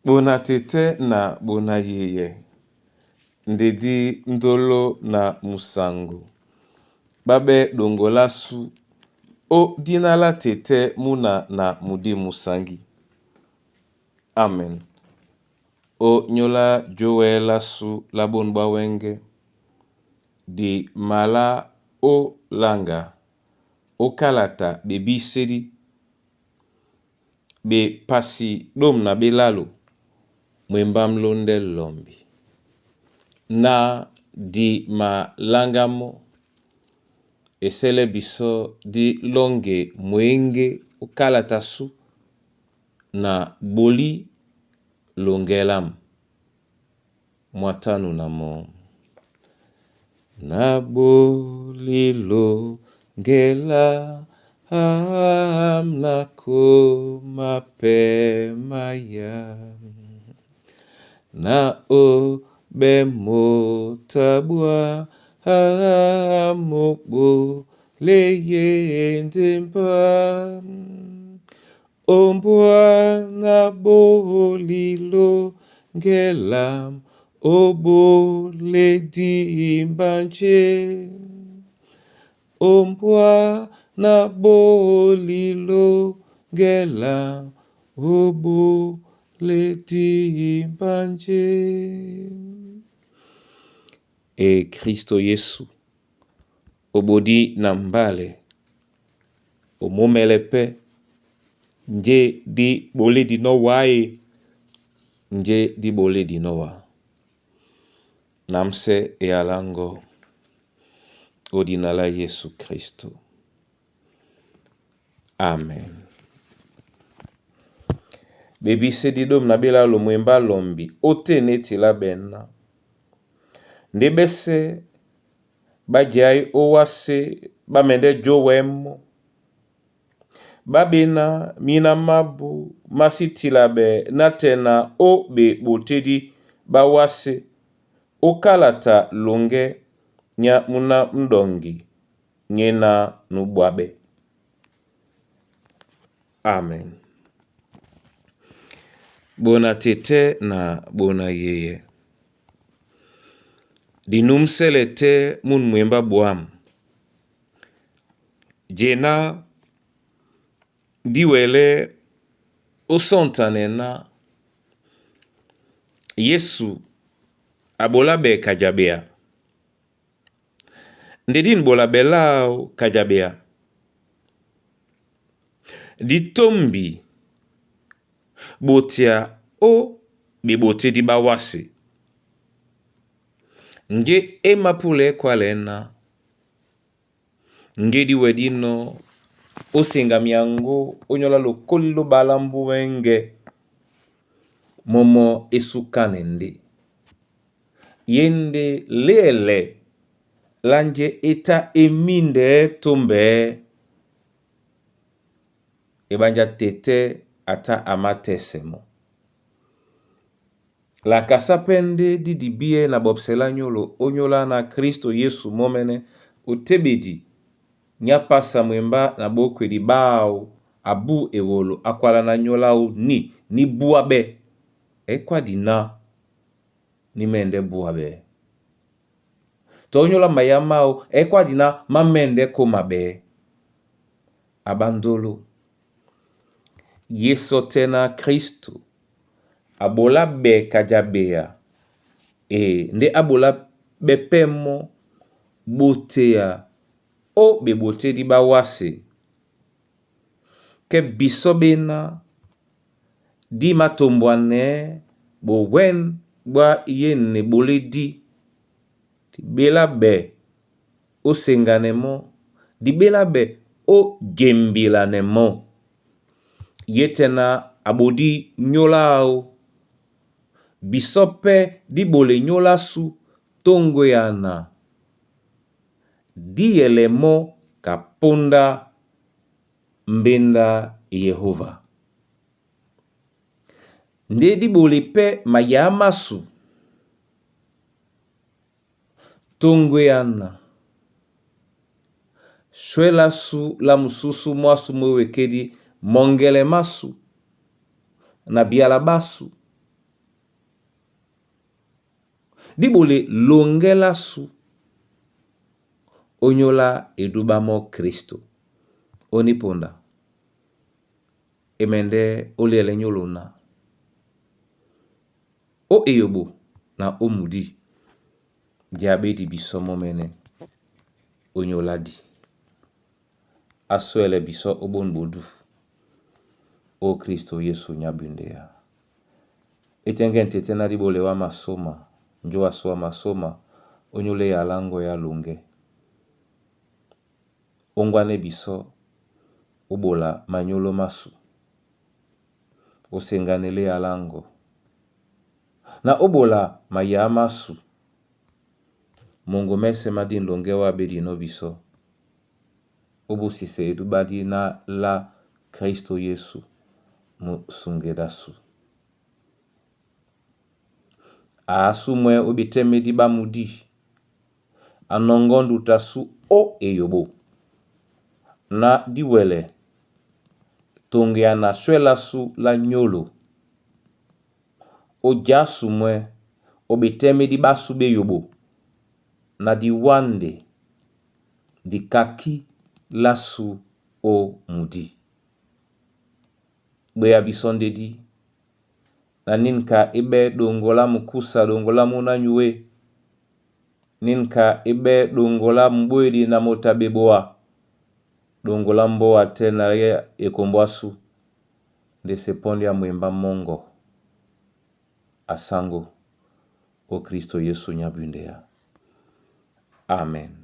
Bona tete na bona yeye nde di ndolo na musango ɓá ɓɛ́ ɗoŋgo lásû ó dina lá tetɛ́ múna na mudímu sáŋgi. Amen. Ó nyóla jówɛ lásû lá bôn ɓá wɛ́ŋgɛ̄, di malá ó laŋga ó kálata ɓebísédí ɓepasi ɗôm na ɓelálo mwembá mlóndɛ́ lɔmbi ná di maláŋgá mɔ́ e sɛ́lɛ́ bisɔ́ dí lɔ́ŋgɛ mwěŋgé ó kálata sú na ɓolí loŋgɛ lâm. Mwatánù na mɔ́. Na ɓolí loŋgɛ lâm nakóma pɛ́ mayá. Na óɓɛ́ motáɓwá ó ɓolé yé ndé mbá. Ombwá na ɓolí loŋgɛ lâm ó ɓolé dimbánjé. Ombwá na ɓolí loŋgɛ lâm ó ɓolé dimbánjé. E Kristo Yesu obodi na mbálɛ omómɛlɛ pɛ́ njé di ɓolédi nɔ́ wá e njé di ɓolédi nɔ́ wá. Na msɛ́ e aláŋgɔ́ ó dina lá Yesu Kristo. Amen. Ɓebísédí ɗôm na ɓelálo mwembá lɔmbi ó tên é tila ɓɛ̌ ná ndé ɓɛ́sɛ̄ ɓá jaí ó wásē ɓá mɛndɛ́ jówɛ mɔ́. Ɓá ɓéná mína mábū má sí tilaɓɛɛ nátɛna ó ɓeɓotédí ɓá wásē ó kálata loŋgɛ́ nyá múná m'ɗɔŋgi nyéná núɓwáɓɛ́. Amen. Ɓona tetɛ́ na ɓona yeyɛ di númsɛ́lɛ tɛ́ mún mwembá ɓwǎm̀. Jena dí wɛlɛ́ ó sɔ́ŋtanɛ ná Yesu a ɓolá ɓɛɛ kajaɓea. Nde dín ɓola ɓɛ láō kajaɓea. Dí tómbi ɓotea ó ɓeɓotédí ɓá wásē. Ŋgé é mapúlɛɛ́ kwálɛɛ́ ná ŋgé dí wɛdínɔ́ ó seŋga myaŋgó ó nyóla lokóli ló ɓálá mbúwɛ́ŋgɛ̄ mɔ́mɔ́ é súkánɛ ndé. Ye ndé léɛlɛ lá njɛ́ é tá e míndɛɛ́ tómbɛɛ́ eɓánjá tetɛ́ a tá a mátɛ́sɛ mɔ́. Lakasá pɛ́ ndé dí dibíɛ́ na ɓɔpsɛ lá nyólo ó nyóla na Kristo Yesu mɔ́mɛ́nɛ́ ó téɓedi nyá pása mwembá na ɓókwedi ɓáō abú ewolo á kwálá ná nyólo áō ní ní búáɓɛ́ é kwádi ná ní mɛ́ndɛ́ búáɓɛ́. Tɔ ónyólá mayá máō é kwádi ná má mɛ́ndɛ́ kómaɓɛ́. A ɓándolo ye sɔtɛ́ ná Kristo a ɓolá ɓɛ kajaɓea e ndé á ɓolá ɓɛ́ pɛ́ mɔ́ ɓotea ó ɓeɓotédí ɓá wásē. Kɛ́ bisɔ́ ɓéná dí mātombwanɛɛ́ ɓowɛ̌n ɓwá yêne ɓolédí di ɓélá ɓɛ ó seŋganɛ mɔ́, di ɓélá ɓɛ ó jembilanɛ mɔ́. Ye tɛ́ ná a ɓodí nyólo áō, bisɔ́ pɛ́ dí ɓole nyólo ásū tóŋgweyana dí yɛlɛ mɔ́ ka póndá mbéndá Yehóva. Ndé dí ɓole pɛ́ mayá másu tóŋgweyana shwɛ lásū lá musúsú mwásū mwé wekedi mɔŋgɛlɛ másū na byala ɓásū. Di ɓole longɛ lásu ónyólá eduba mɔ́ Kristo. Ó níponda e mɛndɛ́ ó liɛlɛ nyólo ná ó eyoɓo na ó mudi dia ɓé di bisɔ́ mɔ́mɛ́nɛ́ ónyólá di. Á swɛ́lɛ bisɔ́ ó ɓôn ɓodú ó Kristo Yesu nyábundeya. E tɛ́ŋgɛ́ ŋ̀tɛ́tɛ́ ná dí ɓole wá masóma, njó asú wa masóma, ónyólá eyala ŋgɔ́ á longɛ. Óŋgwanɛ́ bisɔ́ ó ɓola manyólo másu, ó seŋganelɛ́ eyalá ŋgɔ́, na ó ɓola mayá másu, moŋgo mɛ́sɛ̄ má dín longɛ wâ ɓé dinɔ́ bisɔ́, ó búsisɛ edúɓá dí ná lá Kristo Yesu musungedi ásu. A asú mwɛ́ ó ɓetɛ́medi ɓá mudí, a nɔŋgɔ́ nduta asú ó eyoɓo ná dí wɛlɛ toŋgeya na swɛ́lɛ́ ásū lá nyólo. Ó já asu mwɛ́ ó ɓetɛ́medi ɓásū ɓé eyoɓo na dí wánde dikakí lásū ó mudí. Ɓeya bisɔ́ ndé dí, na nínika é ɓɛ́ ɗoŋgo lá mukúsa ɗoŋgo lá múnányū é, nínika é ɓɛ́ ɗoŋgo lá muɓóedi na moto a ɓeboa, ɗoŋgo lá mbóa tɛ́ na ekombo ásū, ndé se pɔ́ndí á mwembá mɔ́ŋgɔ a sáŋgó ó Kristo Yesu nyábundeya. Amen.